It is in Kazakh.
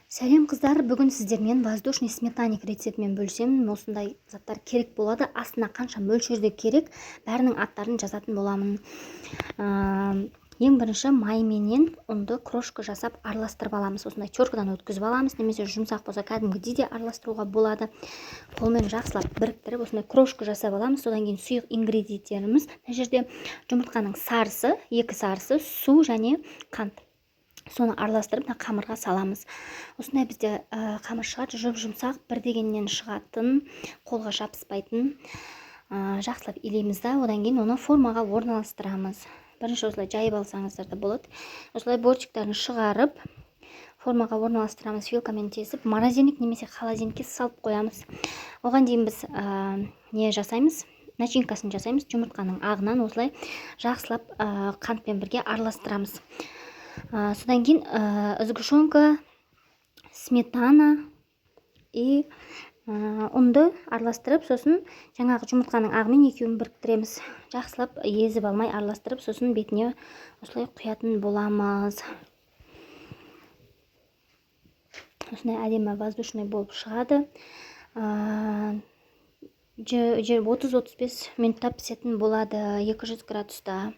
Сәлем, қыздар! Бүгін сіздермен воздушный сметанник рецептімен бөлісемін. Осындай заттар керек болады. Астына қанша мөлшерде керек, бәрінің аттарын жазатын боламын. Ең бірінші май менен ұнды крошка жасап араластырып аламыз. Осындай теркадан өткізіп аламыз немесе жұмсақ болса, кәдімгідей де араластыруға болады. Қолмен жақсылап біріктіріп, осындай крошка жасап аламыз. Содан кейін сұйық ингредиенттеріміз: мына жерде жұмыртқаның сарысы, екі сарысы, су және қант. Соны араластырып, мына қамырға саламыз. Осындай бізде қамыр шығады, жұп жұмсақ, бір дегеннен шығатын, қолға жабыспайтын. Жақсылап илейміз да, одан кейін оны формаға орналастырамыз. Бірінші осылай жайып алсаңыздар да болады. Осылай бортиктарын шығарып, формаға орналастырамыз. Вилкамен тесіп, морозильник немесе холодильникке салып қоямыз. Оған дейін біз не жасаймыз? Начинкасын жасаймыз. Жұмыртқаның ағынан осылай жақсылап қантпен бірге араластырамыз. Содан кейін сгущенка, сметана и ұнды араластырып, сосын жаңағы жұмыртқаның ағымен екеуін біріктіреміз. Жақсылап езіп алмай араластырып, сосын бетіне осылай құятын боламыз. Осындай әдемі воздушный болып шығады. 30-35 минутта пісетін болады 200 градуста.